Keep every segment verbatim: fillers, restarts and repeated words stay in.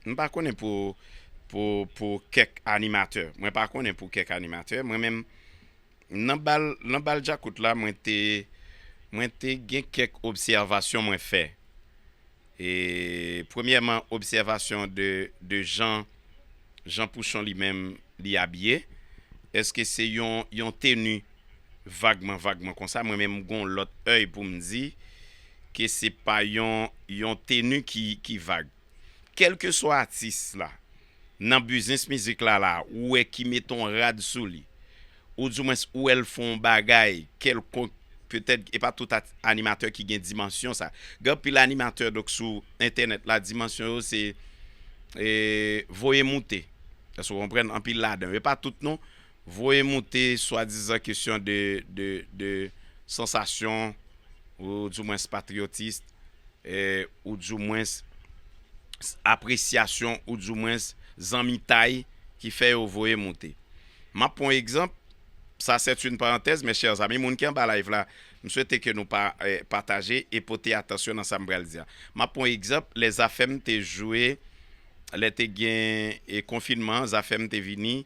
M pa konnen pou, pou, pou kèk animatè. Mwen pa konnen pou kèk animatè. Mwen menm, nan bal, nan bal djakout la, mwen te, mwen te gen kèk obsèvasyon mwen fè. E, premyèman, obsèvasyon de, de jan, jan Pouchon li menm, li abiye. Èske se yon, yon teni vagman, vagman konsa? Mwen menm, m gon lòt èy pou m di ke se pa yon, yon teni ki, ki vag. Kèlkeswa atis la, nan biznis mizik la, la, ou wè ki met on rad sou li, ou di mwens ou wè l fè on bagay kèlkonk, petèt, e pa tout at-, animatè ki gen dimansyon sa. Gen anpil animatè, donk, sou entènèt la, dimansyon yo se, e, voye moute. Èske w konprann? Anpil ladan yo. E pa tout non. Voye moute, swadizan kesyon de, de, de sansasyon, ou di mwens patriyotis, e, ou di mwens apresyasyon, ou di mwens zanmitay ki fè yo voye moute. M ap pran yon egzanp, ça c'est une parenthèse, mes chers amis, moun ki anba live la, m swete ke nou pa, e, pataje e pote atansyon nan sa m pral di a. M ap pran yon egzanp, lè Zafèm te jwe, lè te gen, e, konfinman, Zafèm te vini,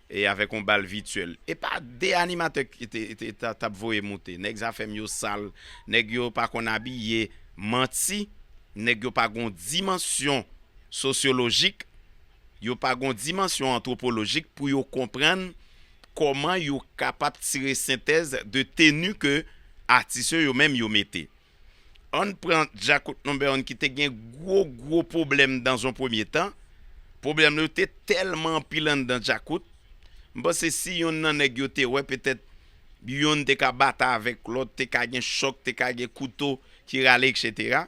e avèk yon bal vityèl. E pa de animatè ki te, te, t ap voye moute. Nèg Zafèm yo sal, nèg yo pa konn abiye, manti, nèg yo pa gon dimansyon sosyolojik, yo pa gon dimansyon antwopolojik pou yo konprann kòman yo kapab tire sentèz de teni ke atis yo, yo menm yo mete. Ann pran Djakout Number One ki te gen gwo, gwo pwoblèm dan zon premye tan. Pwoblèm yo te tèlman anpil anndan Djakout. M panse si yonn nan nèg yo te wè, petèt yonn te ka batay avèk lòt, te ka gen chòk, te ka gen kouto ki rale, etsetera.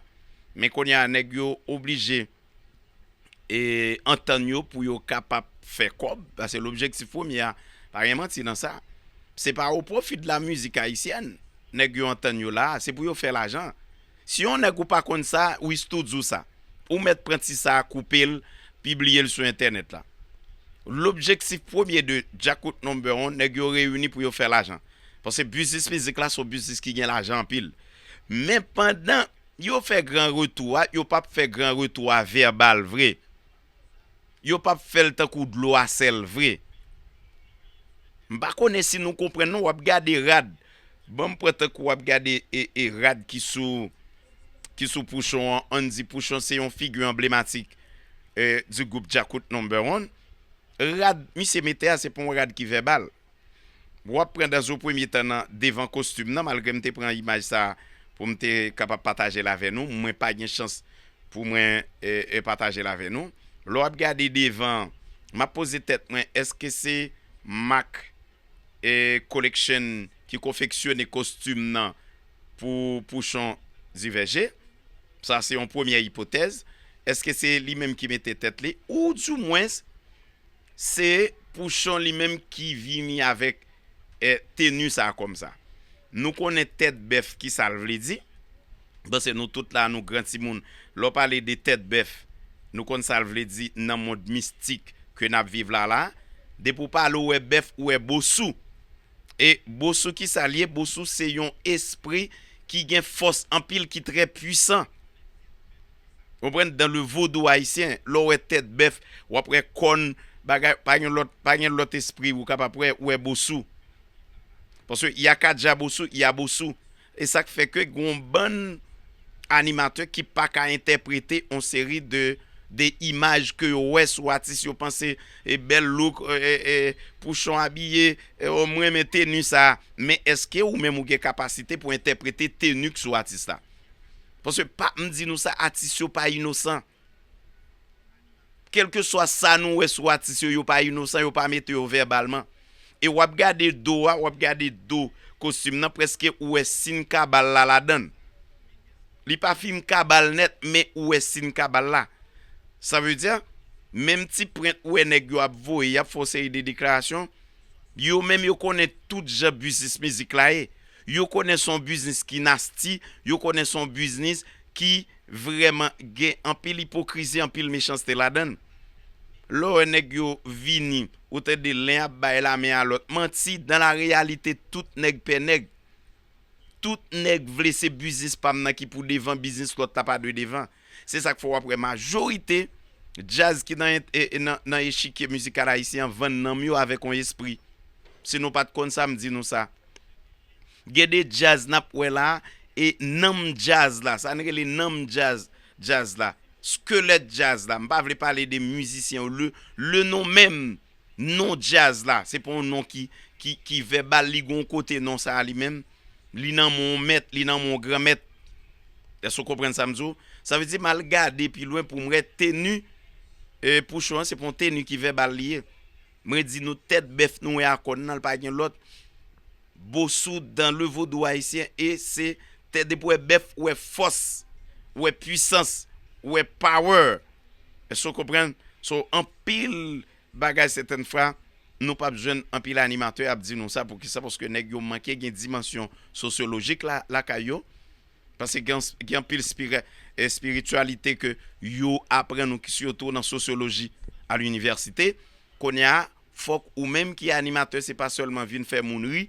Men kounye a, nèg yo oblije e antann yo pou yo kapab fè kòb, paske lobjektif premye a, pa gen manti nan sa, se pa au profit de la musique haïtienne nèg yo antann yo la, se pou yo fè lajan. Si yon nèg ou pa konn sa, Wisto di w sa, ou mèt pran ti sa a, koupe l, pibliye l sou entènèt la. Lobjektif premye de Djakout Number One, nèg yo reyini pou yo fè lajan. Paske biznis mizik la se yon biznis ki gen lajan anpil. Men pandan yo fè gran retou a, yo p ap fè gran retou a vèbal vre. Yo p ap fè l tankou dlo a sèl vre. M pa konnen si nou konprann non, w ap gade rad. Ban m pran tankou w ap gade e, e rad ki sou, ki sou Pouchon an, ann di Pouchon se yon figi anblematik, e, du groupe Djakout Number One. Rad misye mete a, se pa yon rad ki vèbal. W ap pran dan zo premye tan nan devan kostim nan, malgre m te pran imaj sa a pou m te kapab pataje l avè nou, mwen pa gen chans pou mwen, e, e, pataje l avè nou. Lè w ap gade devan, m ap poze tèt mwen, èske se Mac, e, Collection ki konfeksyone kostim nan pou Pouchon Divèje? Sa se yon premyè ipotèz. Èske se li menm ki mete tèt li? Ou dimwens, se Pouchon li menm ki vini avèk, e, teni sa a kòmsa. Nou konnen tèt bèf ki sa l vle di. M panse nou tout la, nou gran timoun. Lè w pale de tèt bèf, nou konn sa l vle di nan mond mistik ke n ap viv la la. Depi w pale, w wè bèf, w wè bosou. E bosou, ki sa l ye? Bosou se yon espri ki gen fòs anpil, ki trè pwisan. Ou konprann? Dan le vodou ayisyen, lè w wè tèt bèf, w ap wè kòn, bagay, pa gen lòt, pa gen lòt espri ou kapab wè, ou wè bosou. Paske y a ka dja bosou, y a bosou. E sa k fè ke gon bann animatè ki pa ka entèprete yon seri de, de imaj ke yo wè sou atis, yo panse, e, bèl look, e, e, e, Pouchon abiye, e, o, m renmen teni sa a. Men èske ou menm ou gen kapasite pou entèprete teni k sou atis la? Paske pa, m di nou sa, atis yo pa inosan. Kèlkeswa sa nou wè sou atis yo, yo pa inosan, yo pa mete yo vèbalman. E w ap gade do a, w ap gade do kostim nan, prèske ou wè sin kabal la ladan l. Li pa fin kabal nèt, men ou wè sin kabal la. Sa vle di, menm ti prent ou wè nèg yo ap voye, y ap fè yon seri de deklarasyon, yo menm yo konnen tout jan biznis mizik la ye. Yo konnen se yon biznis ki nasti, yo konnen se yon biznis ki vrèman gen anpil ipokrizi, anpil mechanste ladan l. Lè w wè nèg yo vini, ou tande len ap bay lamen a lòt. Manti, dans la réalité, tout nèg pè nèg. Tout nèg vle se biznis pa m nan ki pou devan, biznis lòt la pa dwe devan. Se sa k fè w ap wè majorite Djaz ki nan, e, e, nan, nan echikye mizikal ayisyen an vann nanm yo avèk yon espri. Si nou pa t konn sa, m di nou sa. Gen de djaz n ap wè la, e nanm djaz la, sa n rele nanm djaz, djaz la, skelèt djaz la. M pa vle pale de mizisyen yo, le, le non menm, non djaz la, se pa yon non ki, ki, ki vèbal, li gen yon kote non sa a li menm, li nan men yon mèt, li nan men yon granmèt. Èske w konprann sa m di w? Sa vle di m al gade pi lwen pou m wè teni, e, Pouchon an, se pa yon teni ki vèbal li ye. Mwen di nou tèt bèf nou wè a kòn nan, l pa gen lòt. Bosou dans le vodou haïtien e se tèt depi w wè bèf, ou wè fòs, ou wè pwisans, ou wè power. Èske w konprann? So, anpil bagay sètèn fwa, nou p ap jwenn anpil animatè ap di nou sa. Poukisa? Paske nèg yo manke gen dimansyon sosyolojik la, lakay yo. Paske gen, gen anpil espirityalite ke yo aprann ou ki sitou nan sosyoloji a linivèsite. Kounye a, fòk ou menm ki animatè, se pa sèlman vin fè moun ri.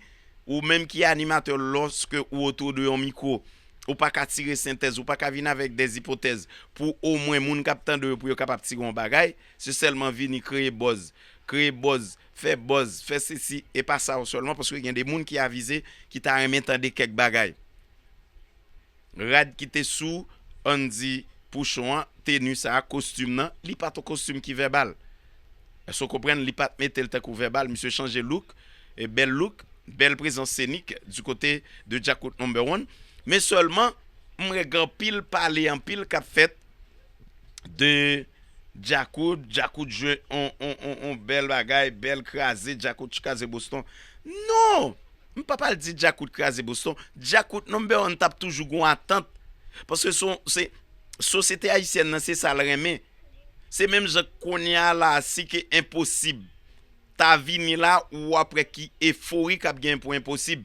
Ou menm ki animatè, lòske ou otou de yon mikwo, ou pa ka tire sentèz, ou pa ka vin avèk dè ipotèz pou omwen moun k ap tande yo, pou yo kapab tire yon bagay. Se sèlman vini kreye buzz, kreye buzz, fè buzz, fè sesi, e pa sa yo sèlman, paske gen de moun ki avize, ki ta renmen tande kèk bagay. Rad ki te sou Andy Pouchon an, teni sa a, kostim nan, li pa t yon kostim ki vèbal. Èske w konprann? Li pa t mete l tankou vèbal. Misye chanje look, e bèl look, bèl prezans senik du côté de Djakout Number One. Men sèlman, m wè gen anpil pale, anpil k ap fèt de Djakout. Djakout jwe on, on, on, on bèl bagay, bèl kraze, Djakout kraze Boston. Non! M p ap al di Djakout kraze Boston. Djakout Number One t ap toujou gon atant. Paske se, se, sosyete ayisyèn nan, se sa l renmen. Se menm jan kounye a la, si ke Enposib ta vini la, ou ap wè ki efori k ap gen pou Enposib.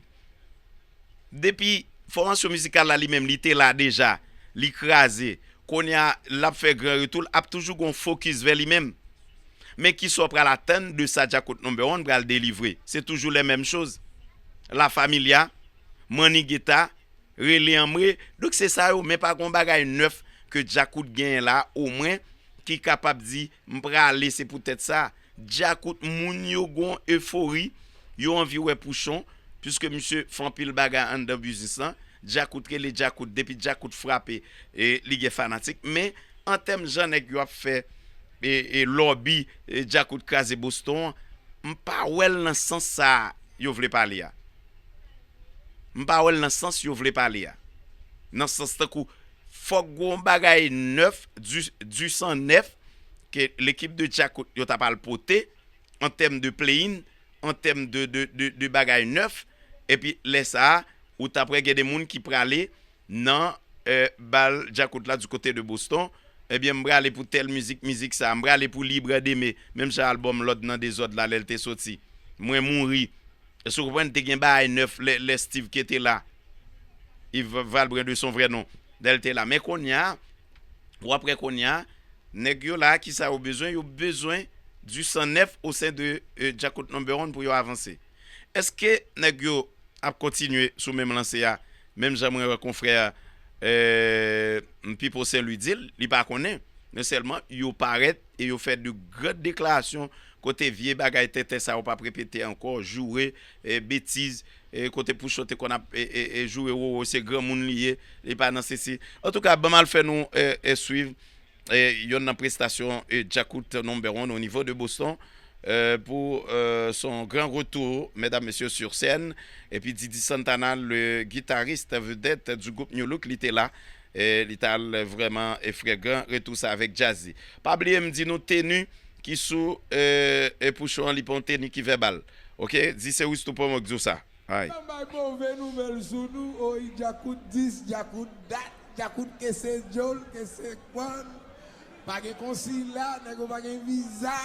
Depi fòmasyon mizikal la li menm, li te la deja, li kraze. Kounye a, l ap fè gran retou, l ap toujou gon fokis vè li menm. Men kisa w pral atann de sa Djakout Number One pral delivre? Se toujou les mêmes choses. La Familia, Manni Geta, Rele Anmwe. Donk se sa yo, men pa gon bagay nèf ke Djakout genyen la, omwen, ki kapab di, m prale, se poutèt sa. Djakout, moun yo gon efori, yo anvi wè Pouchon, piske misye fè anpil bagay anndan biznis lan. Djakout rele Djakout, depi Djakout frape, e, li gen fanatik. Men, an tèm jan nèg yo ap fè, e, e, lòbi, e, Djakout kraze Boston an, m pa wè l nan sans sa a yo vle pale a. M pa wè l nan sans yo vle pale a. Nan sans tankou, fòk gon bagay nèf, du, du sang neuf, ke lekip de Djakout yo ta pral pote, an tèm de play-in, an tèm de, de, de, de bagay nèf, epi lè sa a, ou t ap wè gen de moun ki prale nan, eh, bal Djakout la du côté de Boston, ebyen, m prale pou tèl mizik, mizik sa, m prale pou Libre d'aimer, menm jan albòm Lòd nan dezòd la, lè l te soti. Mwen mouri. Èske w konprann? Te gen bagay nèf lè, lè Steve K te la. Yves Valbrun de son vrai nom. Lè l te la. Men kounye a, w ap wè kounye a, nèg yo la, kisa yo bezwen? Yo bezwen du sang neuf au sein de, euh, Djakout Number One pou yo avanse. Èske nèg yo ap kontinye sou menm lanse a, menm jan mwen wè konfrè, eh, Pipo Saint Louis di l, li pa konnen. Men sèlman, yo parèt e yo fè de gran deklarasyon kote vye bagay tenten sa yo p ap repete ankò, joure, eh, betiz, eh, kote Pouchon te konn ap, eh, eh, eh, joure Roro, se granmoun li ye, li pa nan sesi. Antouka, ban m al fè nou, eh, eh, swiv, eh, yonn nan prestasyon, eh, Djakout Number One au niveau de Boston, euh, pour, euh, son grand retour, mesdames, messieurs, sur scène. Et puis Didi Santana, le guitariste vedette du groupe New Look, li te la. E li t al vrèman, e, fè gran retou sa avèk Jazzy. Pa bliye m di nou teni ki sou, euh, e, Pouchon an, li pa yon teni ki vèbal. Oke? Di se Wistou Promo k di w sa. Ay. Sa bay move nouvèl sou nou, oy, Djakout dis, Djakout dat, Djakout ke se djol, ke se kwann. Pa gen konsila, nèg yo pa gen viza.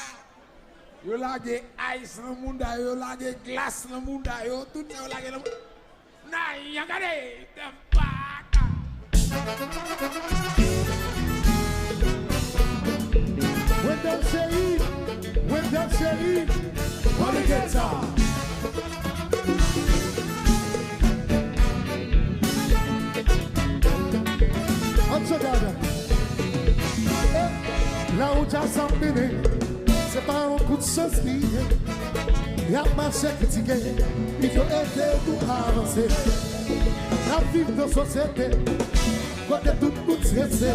Yo lage ice nan mouda yo, yo lage glas nan mouda yo, tout sa yo lage nan mouda. Nan yon gade, the fuck. Wendell Seri, Wendell Seri, Holy Guitar. Anso dada. Eh, la ou Djaz ap mennen, se pa yon kout chans li ye. Y ap mache kritike, li fò ede nou avanse. N ap viv nan sosyete kote tout moun strese.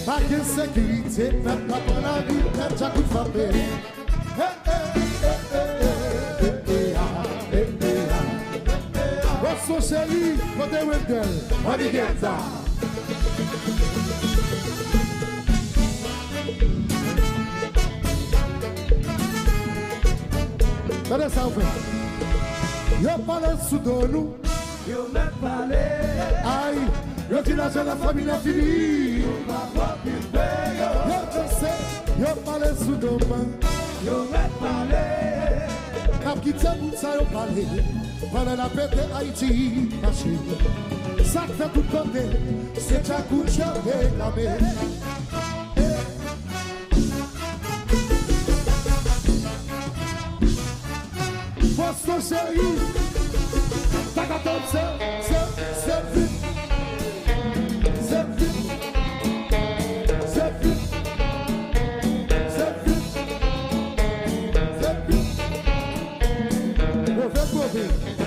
Pa gen sekirite, pèp la pran lari, tèt djak tou frape. Hey, hey, hey, hey, hey, hey, ah, hey, hey, ah. Boston Cheri, kote Wendell? Money Gangsta. Gade sa yo fè. Yo pale sou do nou. Yo mèt pale. Ay, yo di lajan lafanmi an fini. Nou pa okipe yo. Yo danse, yo pale sou do mwen. Yo mèt pale. N ap kite moun sa yo pale. Pandan n ap ede Ayiti mache. Sa k fè tout kote, se Djakout yo reklame. Boston Cheri, ta ka tann se, se, se vit. Se vit. Se vit. Se vit. Se vit. Move, move.